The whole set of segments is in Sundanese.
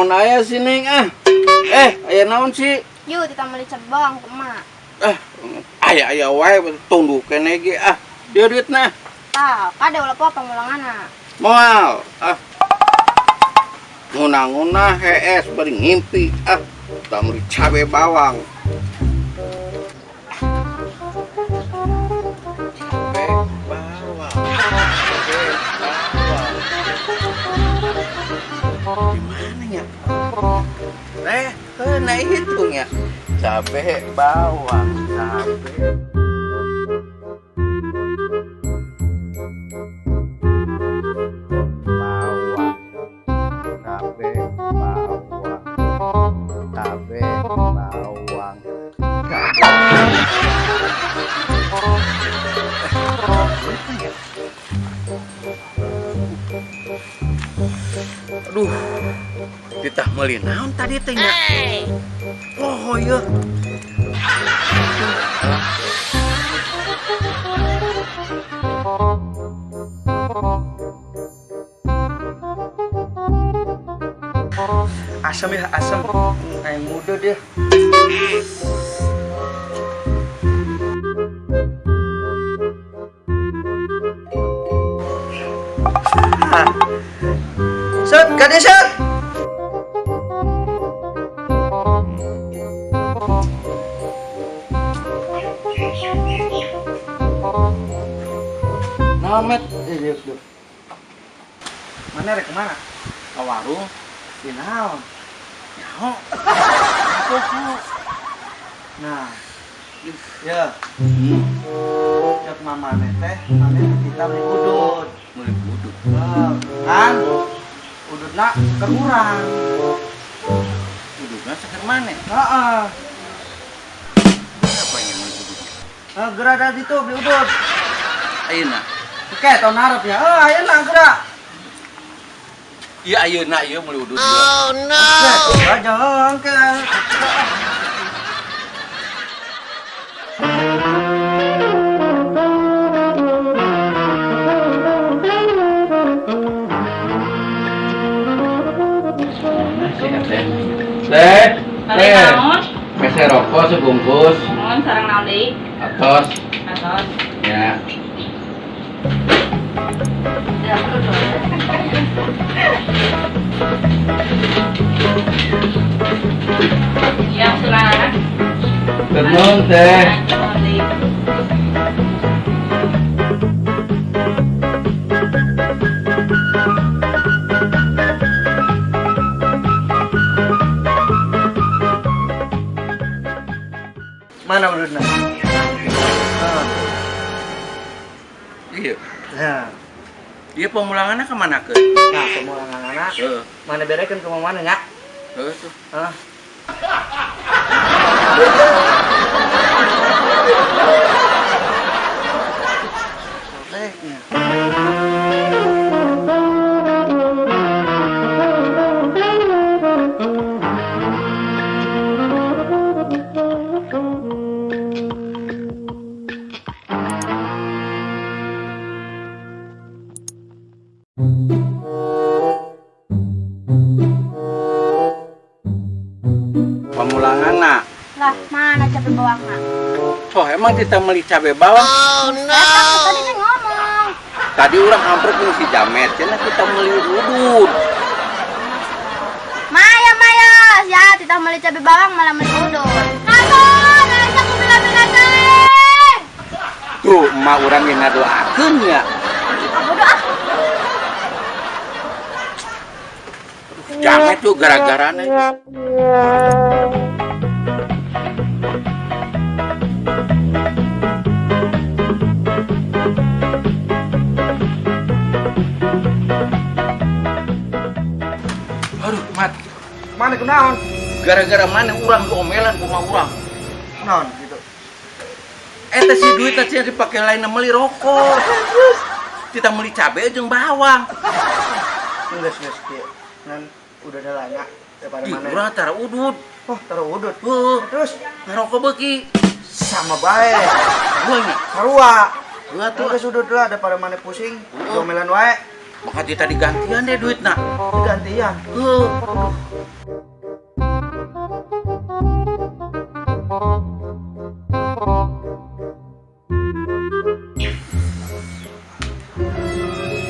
Naon aya sih, Neng, ah? Aya naon sih? Yuk, kita beli cebong, emak. Ah, aya aya wae tunduh kene ge ah. Dia duitna. Tah, kade ulah poa pamulanganna. Moal. Ah. Ngunah-ngunah hees bari ngimpi ah. Tah meuli cabe bawang. Cabe bawang. Cabe bawang. Gimana ya? Nah hitung ya. Cabe bawang, cabe. Bawang. Cabe bawang. Cabe bawang. Cabe. Aduh, ditah meuli naon tadi teh nya? Oh iya. Asam ya, asam. Kayak muda dia. Set, gade set. Namet, diuk, diuk. Mana rek kemana? Ke warung. Di naon? Nyaho. Nah, ya. Cek mama teh, mama kita beli udut. Beli udut. Kan? Udutna kurang. Udutna saker mana? Heeh. Apa yang beli udut? Gerak dari itu beli udut. Ayeuna. Oke, tahun harap ya. Oh, ayeuna gerak. Iya, ayeuna ieu meuli udut. Oh no. Oke, aja oke. Teh, teh. Pese rokok sebungkus. Naon sareng naon deui? Atos. Atos. Ya. Ya, ya, surat. Tenun teh. Mana udutna? Iya. Nah. Iya, pemulangannya kemana ke? Nah, pemulanganna. Heeh. Mana berekeun ke mana nya? Heeh tuh. Heeh. Pemulangan nak. Lah, mana cabe bawang nak? Oh, emang kita beli cabe bawang? Oh no. Tadi teh ngomong. Tadi orang hampir punya si jamet, cenah kita beli udut. Maya, Maya, ya kita beli cabe bawang malah beli udut. Katon, aja aku bilang-bilang teh. Tuh, emak orang yang ngadoakeun ya. Bodoh ah. Jamet tuh gara-garanya. Aduh, Mat. Mana kunaon? Gara-gara mana urang diomelan kuma urang. Naon gitu. Eta si duit teh dipake lain meuli rokok. Terus kita meuli cabe jeung bawang. Geus geus kieu. Ngan udah ada lanya daripada Ih, mana. urang tara udut. Oh, tara udut. Heuh. Terus ngarokok beuki. Sama bae. Sarua nya. Sarua. Dua tuh. Geus udut lah daripada mana pusing, diomelan wae. Maka tita digantian deh duitna. Digantian. Heuh.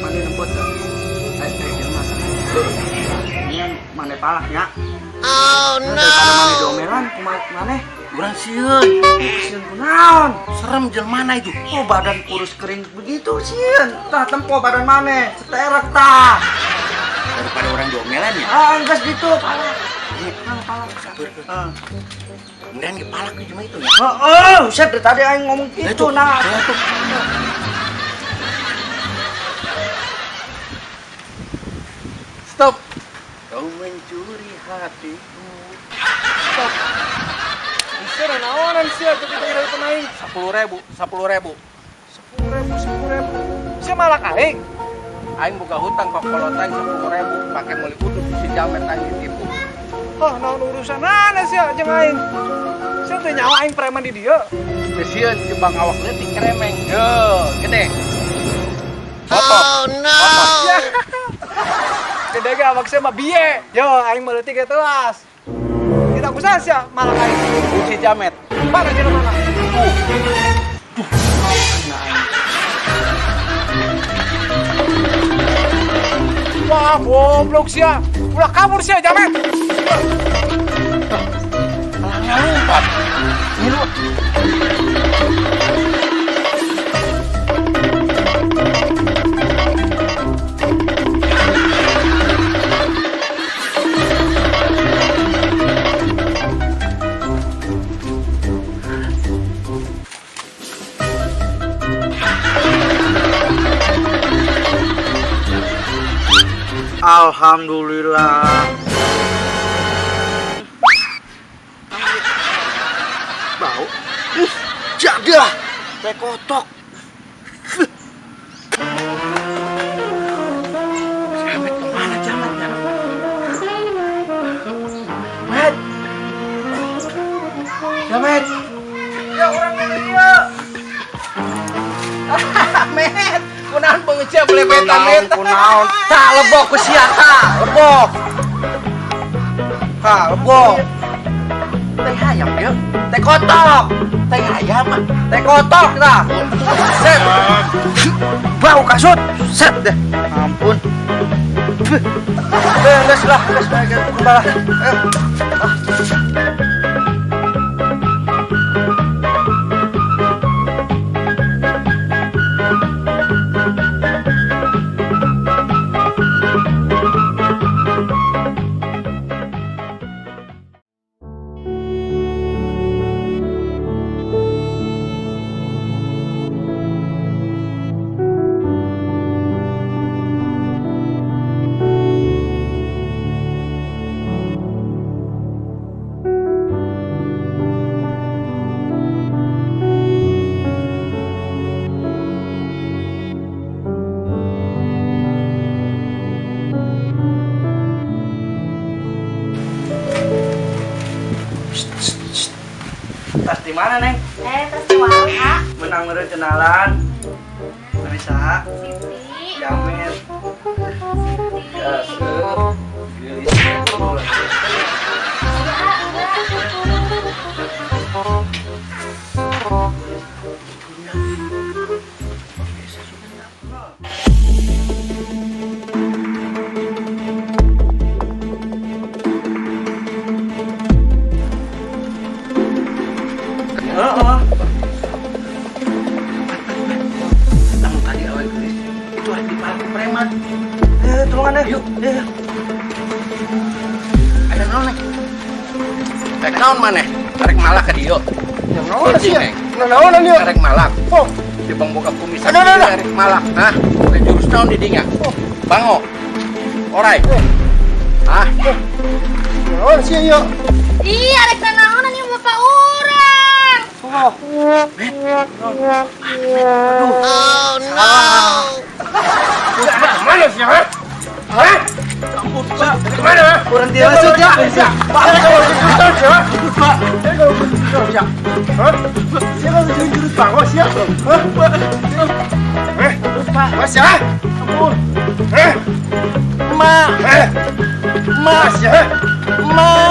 Mana nembot kan? Aing teh jelema. Ini mana palaknya? Oh no. Daripada mana diomelan kumaha maneh? Urang sieun. Sieun kunaon? Serem jelema itu. Oh badan kurus kering begitu sieun. Tah tempo badan maneh, seterek tah. Daripada orang diomelan ya. Ah enggeus gitu palak. Palak. Heeh. Kemudian dipalak cuma itu ya. Heeh, buset dari tadi aing ngomong gitu nah. Stop. Kau mencuri hatiku. Stop. Bisa naonan sia tapi kira pemain. 10.000, 10.000. 10.000, 10.000. Sia malak aing. Aing buka hutang kok kolotan 10.000 pakai meuli udut si jamet aing ditipu. Oh, naon urusanana sia jeung aing. Sia teh nyawa aing preman di dieu. Teu sieun jebang awak leutik kremeng. Yo, gede. Oh no. Gede ge awak sia mah biye. Yo, aing mah leutik ge teuas. Tidak usah sia malak aing. Si jamet. Mana jeung mana? Wah, goblok sia. Ulah kabur sia jamet. Alangnya lompat. Ngilu. Alhamdulillah. Bau. Jadah. Teh kotok. Jamet kemana jamet ya? Met. Jamet. Ya orang dia. Met. Kunaon pengecia belebetan met. Kunaon. Tak lebok ku sia ta, lebok. Ha, lebok. Teh hayam ieu. Teh kotok. Teh hayam mah. Teh kotok tah. Set. Bau kasut. Set deh. Ampun. Geus lah, geus lah. Ayo. Ah. Tas di mana, Neng? Tas di warung, ah. Menang meureun kenalan. Nami saha? Siti. Jamet. Siti. Kasep. Geulis. Heeh. Namun tadi awal geulis itu rek dipalak preman. Tulungan deh. Yuk. Aya naon, Neng? Rek naon maneh? Rek malak ka dieu. Naon sia? Neng. Naon ieu? Rek malak. Oh, Di bang boga kumisan. Aduh, aduh, aduh. Rek malak. Hah? Rek jurus naon di dinya? Oh. Bango. Orai. Hah? Naon sia ieu? Ih, arek naonan ieu bapak urang. Oh. Oh no. Mana sih, ha? Hah? Ampun, Pak. Mana? Kurang dia masuk ya. Pak, kalau jurus ya. Pak, kalau jurus ya. Hah? Siapa jurus bango sia? Hah? Eh, Pak, Mas ya. Ampun. Eh. Mak. Eh. Mak. Sia. Mak.